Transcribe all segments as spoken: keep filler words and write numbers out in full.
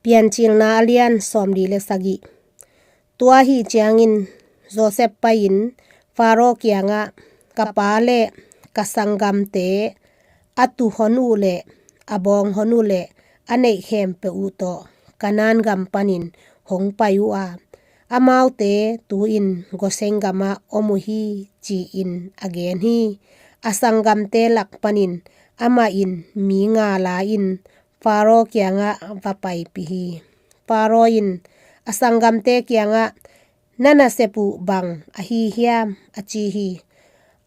Piancilna a lian sawmli le sagih. Tua ahih ciangin Josef pai-in Faro kiangah, "Ka pa le ka sanggamte a tuuhon uh le a bawnghon uh le a neih khempeuh uh tawh Kanaan gam panin hong pai uh a, amaute tu-in Gosen gamah om uh hi," ci-in a gen hi. A sanggamte lak panin amah in mi nga la-in Faro kiangah va paipih hi. Faro in a sanggamte kiangah, "Na nasep uh bang ahi hiam?" a ci hi.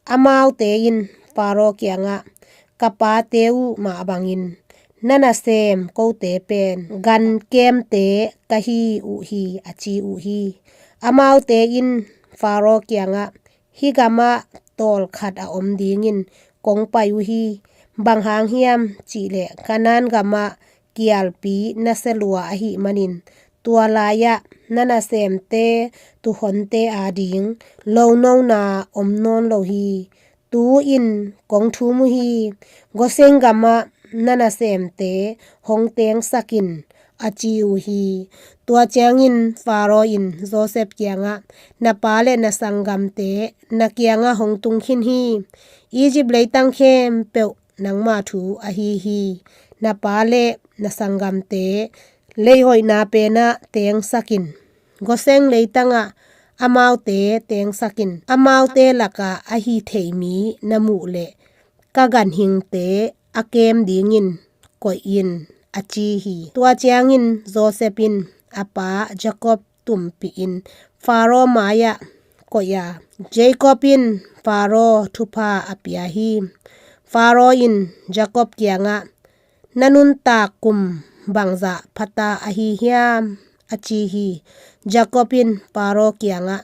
Amaute in Faro kiangah, "Ka pate uh mah bangin na nasem kote pen gan kemte ka hi uh hi," a ci uh hi. Amaute in Faro kiangah, "Hih gamah tawlkhat a om dingin kong pai uh hi. Bang hang hiam cihleh Kanaan gamah kialpi na sia lua ahih manin tua lai-ah na nasemte tuuhonte ading lonona om nawn lo hi. Tu-in kong thum uh hi. Gosen gamah na nasemte hong tengsak in," a ci uh hi. Tua ciangin Faro in Josef kiangah, "Na pa le na sanggamte na kiangah hong tung khin hi. Egypt leitang khempeuh nangma thu ahi hi. Na pa le na sanggamte leihoihna penah tengsak in. Gosen leitangah amaute tengsak in. Amaute lakah ahi thei mi na muh leh ka ganhingte a kem dingin koih in," a ci hi. Tua ciangin Josef in a pa Jacob tumpih in Faro mai-ah koih a, Jacob in Faro thupha a pia hi. Faro in Jacob kiangah, "Na nuntak kum bangzah phata ahi hiam?" a ci hi. Jacob in Faro kiangah,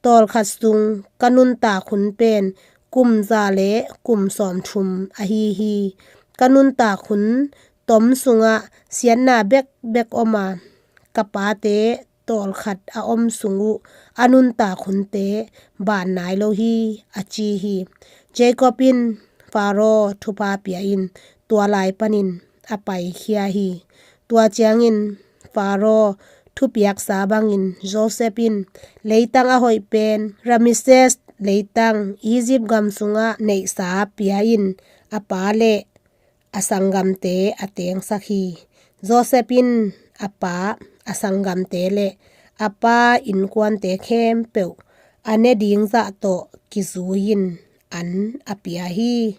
"Tawlkhat sung ka nuntak hun pen kum za le kum sawmthum ahi hi. Ka nuntak hun tom sungah siatna bekbek om a, ka pate tawlkhat a om sung uh a nuntak hunte ban nai lo hi," a ci hi. Jacob in Faro thupha pia-in tua lai panin a paikhia hi. Tua ciangin Faro thupiaksa bangin Josef in leitang a hoih pen Rameses leitang, Egypt gam sungah neihsa pia-in a pa le a sanggamte a tengsak hi. Josef in a pa, a sanggamte le a pa innkuante khempeuh a ne ding zah tawh kizui-in an a pia hi.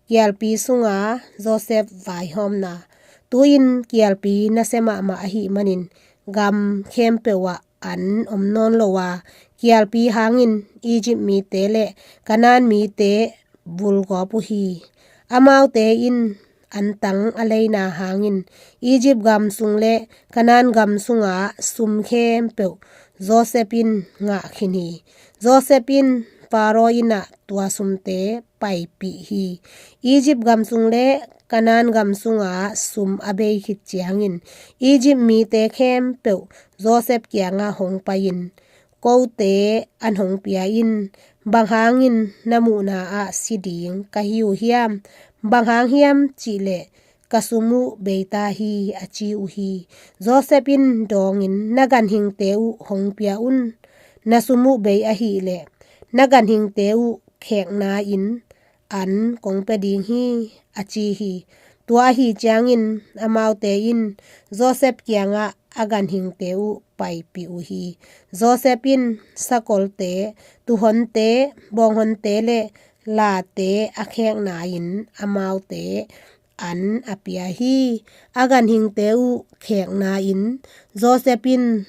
Kialpi sunga Josef vaihawmna. Tu-in kialpi nasia mahmah ahih manin gam khempeuh ah an om nawn lo a, kialpi hangin Egypt mite le Kanaan mite vulgawp uh hi. Amaute in antang a leina hangin Egypt gam sung le Kanaan gam sunga sum khempeuh Josef in ngah khin hi. Josef in Faro inn ah tua sumte paipih hi. Egypt gam sung le Kanaan gam sunga sum a bei khit ciangin Egypt mite khempeuh Josef kiangah hong pai-in, "Kote an hong pia in, bang hangin na muhna ah si ding ka hi uh hiam? Bang hang hiam cihleh ka sum uh bei ta hi," a ci uh hi. Josef in dawngin, "Na ganhingte uh hong pia un. Na sum uh bei ahih leh na ganhingte uh khekna-in an kong pia ding hi," a ci hi. Tua ahih ciangin amaute in Josef kiangah a ganhingte uh paipih uh hi. Josef in sakolte, tuuhonte, bawnghonte le late a khekna-in amaute an a pia hi. A ganhingte uh khekna-in Josef in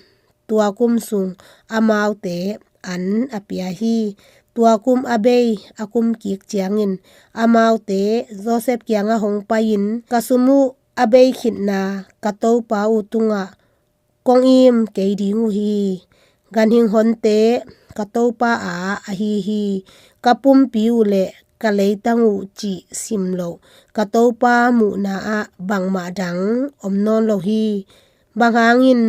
tua kum sung amaute an a pia hi. Tua kum a bei a kum kik ciangin amaute Josef kiangah hong pai-in, "Ka sum uh a bei khitna ka topa uh tungah kong im kei ding uh hi. Ganhing honte ka topa aa ahi hi. Ka pumpi uh le ka leitang uh cih sim loh ka topa muhna ah bangmah dang om nawn lo hi. Bang hangin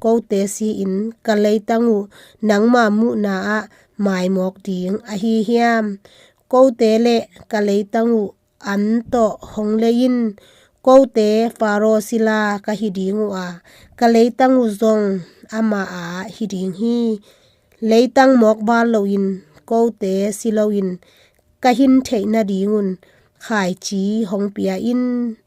kote si-in ka leitang uh nangma muhna ah maimawk ding ahi hiam? Kote le ka leitang uh an tawh hong lei in, Kote Faro sila ka hi ding uh a, ka leitang uh zong ama aa hi ding hi. Leitang mawk val loin, kote si loin ka hin theih nadingun khaici hong pia in,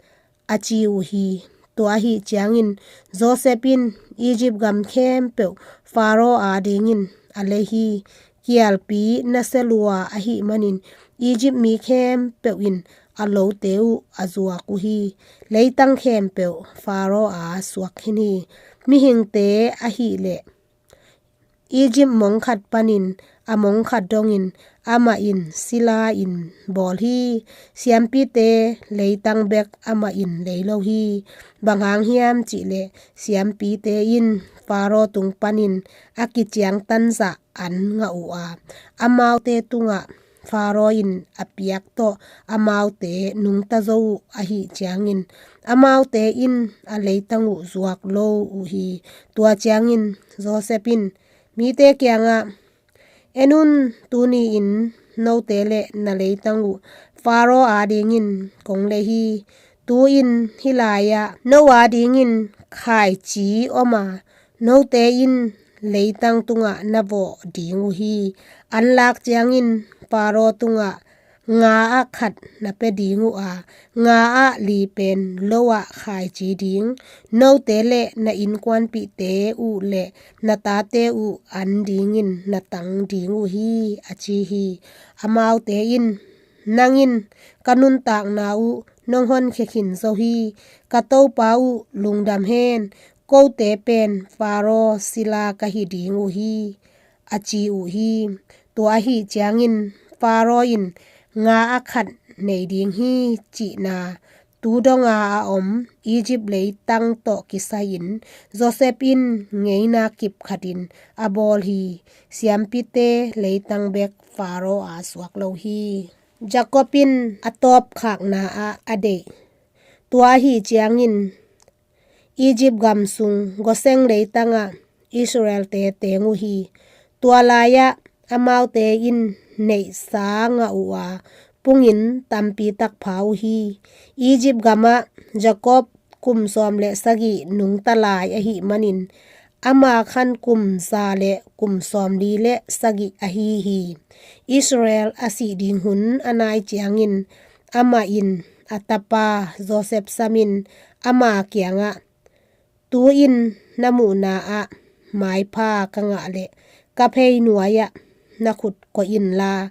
a ci uh hi. Tua ahih ciangin Joseph in Egypt gam khempeuh Faro adingin a lei hi. Kialpi nasia lua ahih manin Egypt mi khempeuh in a lote uh a zuak uh hi. Leitang khempeuh Faro a suak khin hi. Mihingte ahih leh Egypt mong khat panin a mong khat dongin amah in sila in bawl hi. Siampite leitang bek amah in lei lo hi. Bang hang hiam cih leh siampite in Faro tung panin a kiciangtan zah an ngah uh a, amaute tungah Faro in a piak tawh amaute nungta zo uh ahih ciangin amaute in a leitang uh zuak lo uh hi. Tua ciangin Joseph in mite kiangah, "En un, tuni-in note le na leitang uh Faro adingin kong lei hi. Tu-in hih lai-ah no adingin khaici om a, note in leitang tungah na vawh ding uh hi. An lak ciangin Faro tungah nga ah khat na pia ding uh a, nga ah li pen lo ah khaici ding. Note le na innkuanpihte uh le na tate uh an dingin na tang ding uh hi," a ci hi. Amaute in, "Nang in ka nuntakna uh nong honkhia khin zo hi. Ka topa uh lungdam hen. Kote pen Faro sila ka hi ding uh hi," a ci uh hi. Tua ahih ciangin Faro in nga ah khat nei ding hi cihna tu donga a om Egypt leitang tawh kisai-in Joseph in ngeina kip khatin a bawl hi. Siampite leitang bek Faro a suak lo hi. Jacob in a tawpkhakna ah a deih. Tua ahih ciangin Egypt gam sung Goshen leitangah Israelte teng uh hi. Tua lai-ah amaute in neihsa ngah uh a, pungin tampi tak pha uh hi. Egypt gamah Jacob kum sawm le sagih nungta lai ahih manin ama khan kum za le kum sawmli le sagih ahi hi. Israel a sih ding hun a nai ciangin amah in a tapa Joseph samin ama kiangah, "Tu-in na muhna ah maipha ka ngah leh ka phei nuai-ah na khut koih inla,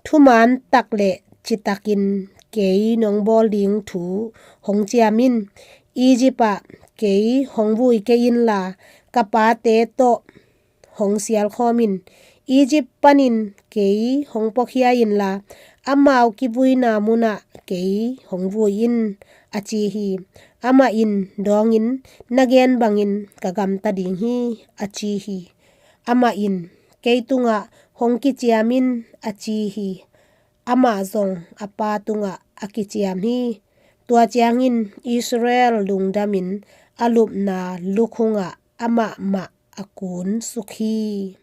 thuman tak le citakin kei nong bawl ding thu hong ciam in. Egypt ah kei hong vui kei inla, ka pate tawh hong sialkhawm in. Egypt panin kei hong puakhia inla, amau kivuina munah kei hong vui in," a ci hi. Amah in dawngin, "Na gen bangin ka gamta ding hi," a ci hi. Amah in, "Kei tungah hong kiciam in," a ci hi. Amah zong a pa tungah a kiciam hi. Tua ciangin Israel lungdamin a lupna lukhungah amah mah a kun suk hi.